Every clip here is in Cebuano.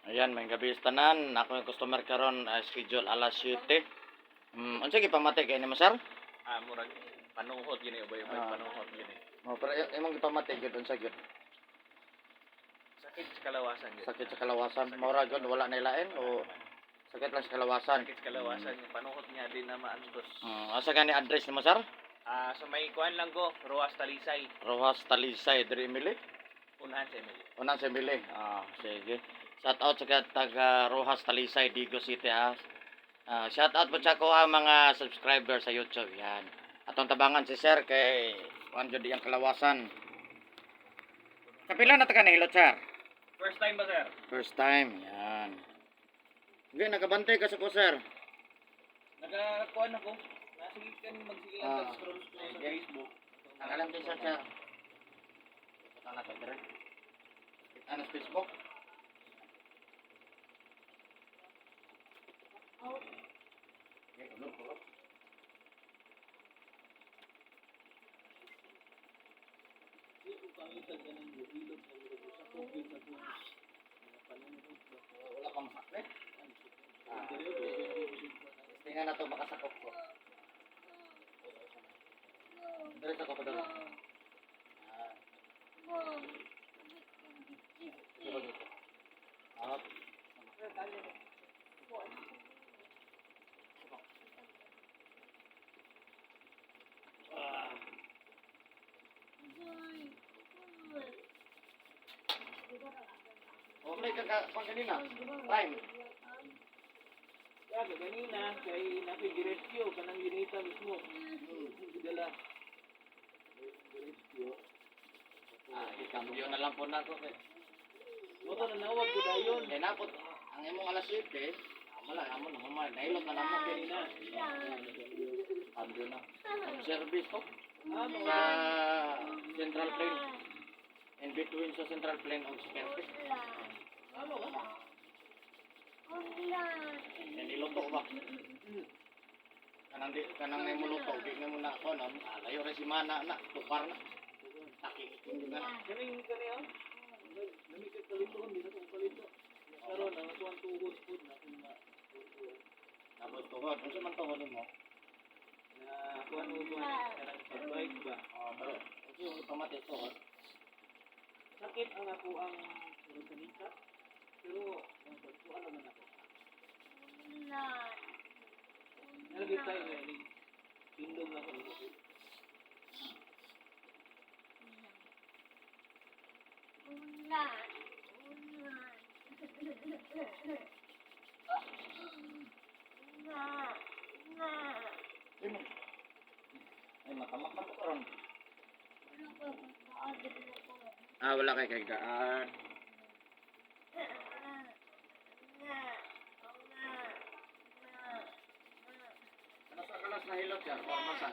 Ayan, may gabi sa tanan. Ako yung customer karon, schedule alas 7. Unsa gipamati kay nimo, sir? Ah, murag panuhot gini, ubay-ubay panuhot gini. Oh, pero imong gipamati gyud, unsa gyud? Sakit sa kalawasan gyud. Sakit sa kalawasan. Maura gyud, wala na ilain o sakit lang sa kalawasan? Sakit sa kalawasan, yung panuhot niya din na maantos. Asa gani address nimo, sir? Ah, so may kuan lang ko, Roas Talisay, Rojas Talisay, diri Emily. unahan sa Emily. Unang sa Emily. Ah, sige. Shout out sa taga Rojas Talisay, Digo City ha. Ah, shout out po sa ko ang mga subscriber sa YouTube. Yan. Atong tabangan si sir kay kuan jud iyang kalawasan. Kapila na ta ka nahilot, sir? First time ba, sir? First time. Yan. Okay, nakabantay ka sa ko, sir. Nakakuan ako. Nasige kan magsige lang scroll scroll sa Sige. Facebook. Ang alam din sir, sir. Punta na tayo dire. Kita na sa Facebook. Okay, tulog, tulog. Di ko pangitag kanang hilot na murag usakop gyud sa akong mga panuhot ba. Wala pa masakit. Ah. Tingnan na to, makasakop ko. Dire sa ko pa dalo. Ah. Dito dito. Up. Ah. Oh, may kaka pang kanina. Time. Ya, ganina kay napi-rescue kanang ginita mismo. Gidala. Rescue. Ah, ikambyo na lang po na to kay. Moto na nawag ko dayon. Kay napot ang imong alas 7, amo lang amo na human. Nailot na lang mo Kanina. Cambio na. Ang service to Ah, mga sa Central Plain. In between sa Central Plain o sa Kerpes. Ano ka? Yan iluto ba? Kanang di kanang may muluto, di na mo na ako no. Ah, layo ra si mana na, tukar na. Taki ikin na. Kaning kani ah. Nami kay palito, hindi na kong palito. Karon ang atuang tuhod pud na kung na Tapos tuhod, unsa man tuhod nimo? na kuan mo kuan kanang pag-bike ba. Oh, pero unsa yung ipamati tuhod? Sakit ang ako ang murag kanika. Pero ang pagkuan naman ako. Nalagay tayo ngayon. Tindog na ako. Ay, ay matamak na po karon. Ah, wala kay kaigaan. Ano sa kalas na hilot yan? Forma sa.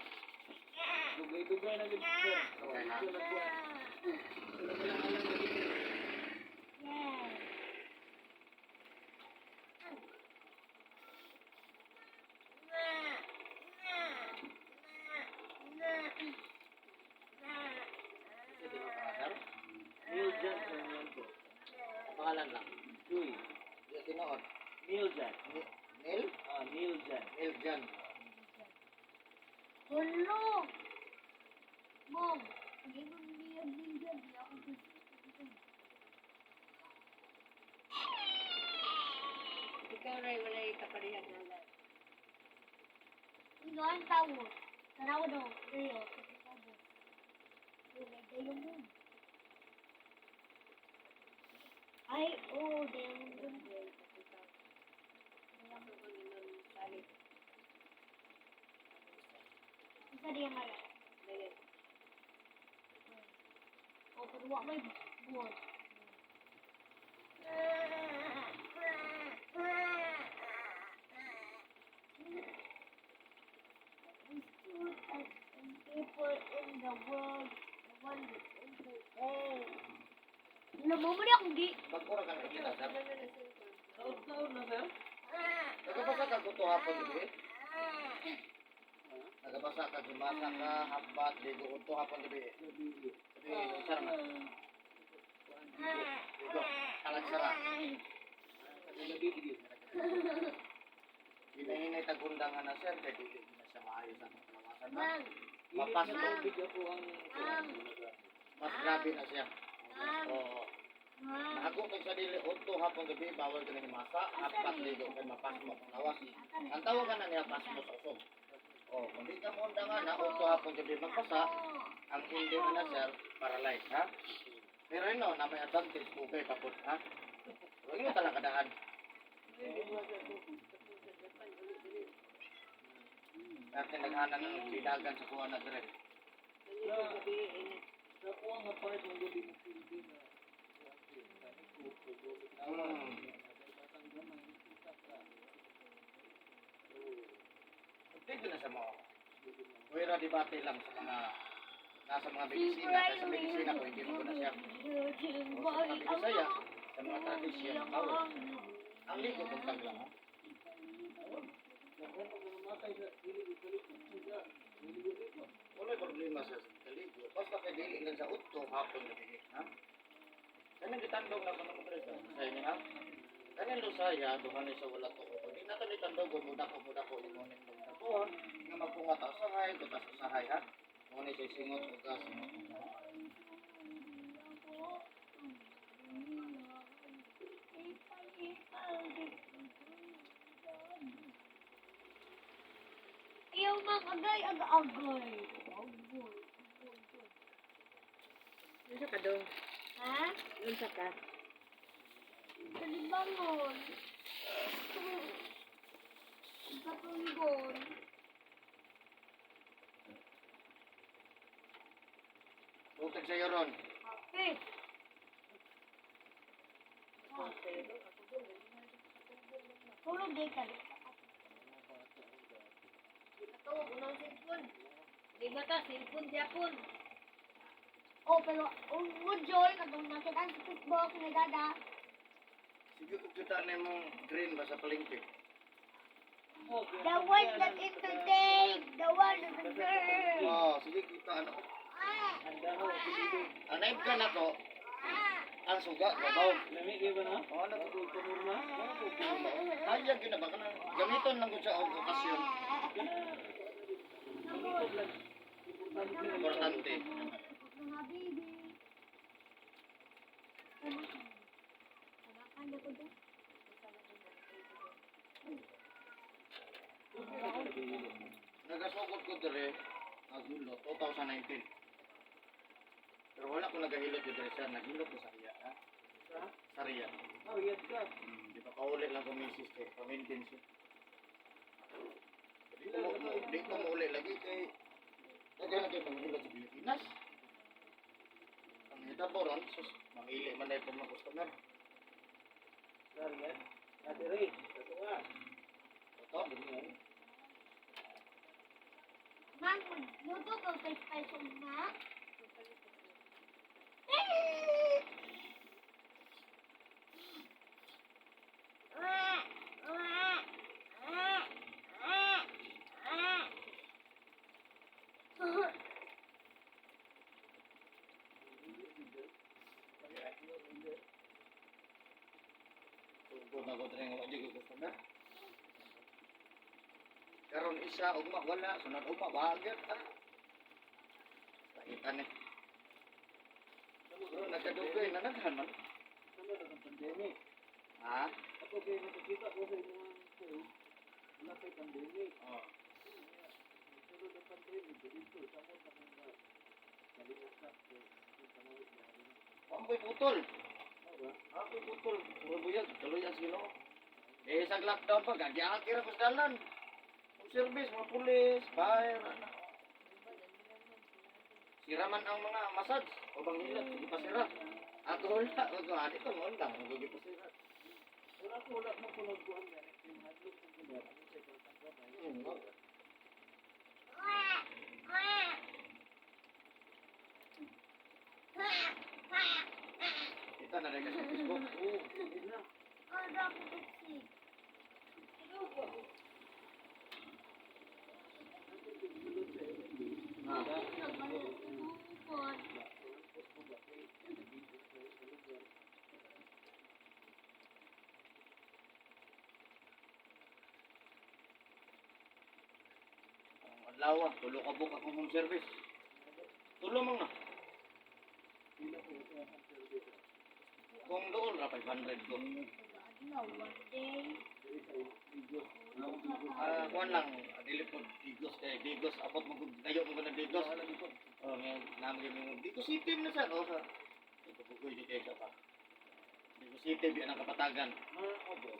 Dugay-dugay na gid, sir. Okay na. Ito nagkuan. Wala ko lang alam na gid. Kasi di ba pa, sir? Neil Jan sa inyo ko. Pangalan lang. Chuy. Di tinuod. Neil Jan. Neil? Ah, Neil Jan. Neil Jan. Hello! Mom, hindi mo niyag-niyag. Di ako gusto. Ikaw, Ray, wala yung kaparehag na lang. Ikaw ang tao. Tanaw daw. Dayo. Dayo mo. Ay, oo. Dayo mo. Isa diya nga lang. O, pero wa may buwan. People in the world, the one with everything. Alam mo na akong di. Bago ra ka nakita, sir. Taon-taon na, sir. Nagabasa ka kuto hapon gabi? Nagabasa ka, gumasa ka, habat, ligo kuto hapon gabi. Gabi, sir na. Ligo, kalag sara. Gabi gid. Hinahinay tagundang nga na, sir, kay dili na siya maayo sa atong kalawasan, ha? Mang, Init Mapas na tubig ako ang Ma'am. Mas grabe na siya. Ma'am. Oo. Mang. Nahago kay sa dili udto hapon gabi bawal ka ni masa, apat ligo kay mapasmo ang lawas. Ang tawag na niya pasmo sa usog. Oh, kung di ka mo nga na udto hapon gabi magpasa, ang hindi na na, sir, paralyzed, ha? Pero yun, no, na may advantage kung kay kapot, ha? Pero yun talaga daan. Kaya tinaghanan ng bidagan sa kuha na dire. Sa kuha nga part ng gabi mo silbi na Dito na sa mga. Pwera debate lang sa mga nasa mga medisina. Kaya sa medisina ko, hindi mo na siya. O sa mga Bisaya, sa mga tradisyon, bawal. Ang ligo, buntag lang, ha? Wala problema sa kaligo. Basta kay dili lang sa utto, hapon na dili, ha? Kanang gitandog na kuno ko sa sa inyo, ha? Kanang Lusaya, duha ni sa wala to. Di na to ni tandog, muda ko imo ni ko nga magpunga ta usahay, tutas usahay, ha? Mo ni siya singot ug gas. Ayaw mang agay, agay, agay. Unsa ka dong? Ha? Unsa ka? Kalibangon. Patunggon. Bukod sa ron. Happy. Tulog di ka. Katawag unang cellphone. Di ba ta cellphone gyapon? Oh, pero mo joy katong nakita sa Facebook ni Dada. Sige kung kita na imong green ba sa palengke. The one that entertain, the one that entertain. Oh, sige kita ano. Ah, Ang naib ka na ko, ah, ang suga, babaw. Lami di ba na? Oh, ano to? Pumurma? Hayag yun na ba? Kanang gamiton lang ko siya og okasyon. Importante. Mga baby. Kaya ko doon. Nagasugod ko dire, naghilot, 2019. Pero wala ko nagahilot ko dire siya, naghilot ko sa Riya. Ha? Sa? Sa Riya. Oh, yan ka. Di ba kauli lang ko misis kay pamintin siya. Di ko mauli lagi kay daghan na kay panghilot sa Pilipinas. Ang hitabo ron, sus, mamili man na itong mga customer. Sorry, yan. Ate Ray, ito nga. Totoo, ganyan. Man, magluto ka kay Tyson na. Sugod na ko diri nga wa jud ko customer. Karon isa ugma wala, sunod ugma bagit ah. Pahitan eh. Pero nagkadugay na naghan man. Sama na ang pandemic. Ha? Ako kay nakakita ko sa imong post, wala kay pandemic. Oh. Sunod ang pandemic, dito, samot na kung na naliwas na. Kung na. Pamboy putol. Ano ba? Ako putol. Puro buyag, tuloy ang sino. Eh sa lockdown pa gagiakir ako sa dalan. Ang service, mga pulis, fire, ano. Sira man ang mga massage o bang hilot, sige pa sira. Ato wala, wag ko ani ko mo lang, wag ko sira. Wala ko, wala mo kung nagkuhan ganit. Yung hadlok kong kuno, ano sa kwartang gamay. No. Kita na rin kasi sa Facebook. Oo, hindi na. Sulod sa MMB. Ah. Adlaw, tulo ka book akong home service. Tulo man na. Pila ko sa home service. Kung doon ra 500 ko. Adlaw, one day. Diri sa Digos. Wala akong Digos. Ah, kuan lang, dili po Digos kay Digos abot mo dayo mo na Digos. Wala ko. Oh, ngayon namin yung Digos City na sir, oh sir. Ito bugoy di kay pa. Digos City biya ng Kapatagan. Ah, opo.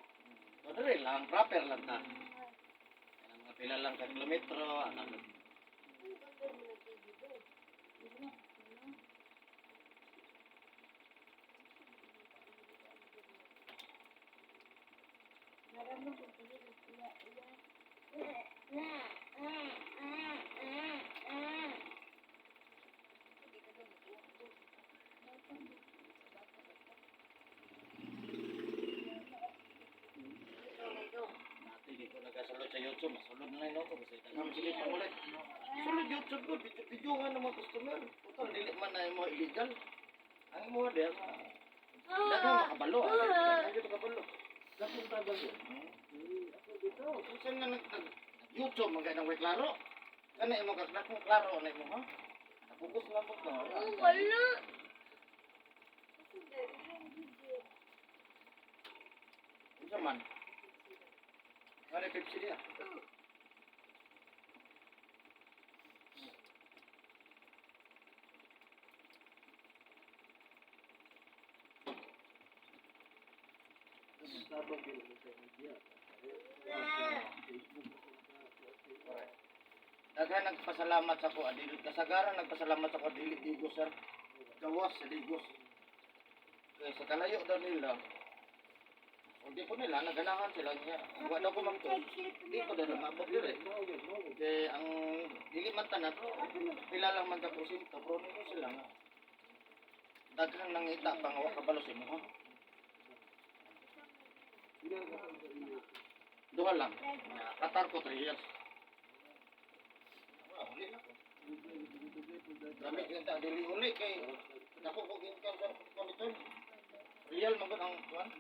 So diri lang proper lang ta. Kanang mga pila lang ka kilometro, ano. Nati di ko nagasulod sa YouTube, masulod na lang ako kasi daghan sige pa ulit. Sulod YouTube ko, video video nga ng mga customer. Total dili man na mo illegal. Ang mo di ang daghan makabalo, ah. Daghan gyud makabalo. Dakong tagal yun. Eh, ako dito. Kung saan nga nag YouTube man kay nang way klaro. Kana imo ka kung klaro na imo ha. Napugos lang po no. Oh, wala. Unsa man? Wala Pepsi diya. Dakong tabang yun sa media. Facebook ako naka. Daghan nagpasalamat sa ko adili kasagaran nagpasalamat sa ko dili Digos sir. Gawas sa Digos. Kay sa kalayo daw nila. O di ko nila naganahan sila niya. Wa daw ko magto. Di ko daw maabot dire. Mao yun, mao yun. Kay ang dili man tanan pero pila lang man ka porsyento pero nito sila nga. Daghan nangita pa nga wa kabalo sa imo ha. Pila ka sa iyo. Duha lang. Qatar ko 3 years. Ah, uli na ko. Dami gyud ta dili uli kay dako ko gikan sa koniton. Real man gud ang kuan.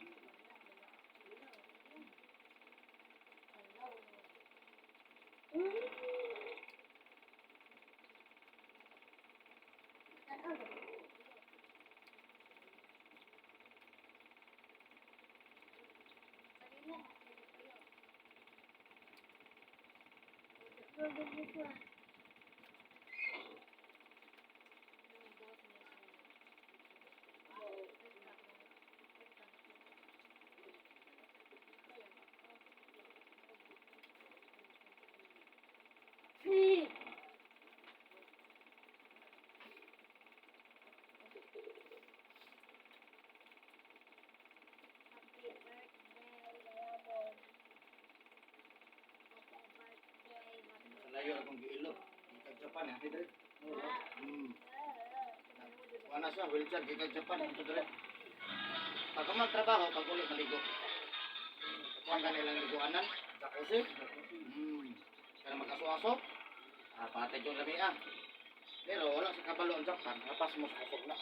Happy birthday, Lemon. Happy birthday, Sa layo akong giilo. Gikan Japan ha, dire. Wala siya wheelchair gikan Japan dito dire. Pag magtrabaho, pag uli maligo. Kuan ka nilang liguanan, jacuzzi. Kaya mag-aso-aso. Ah, patay yung lami ah. Pero wala sa kabalo ang Japan, kapas mo sa kusog na.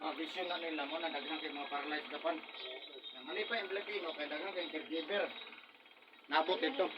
Mga vision na nila mo na daghan kay mga paralyzed Japan. Ang halipay ang Pilipino kay daghan kay caregiver. Nabot ito.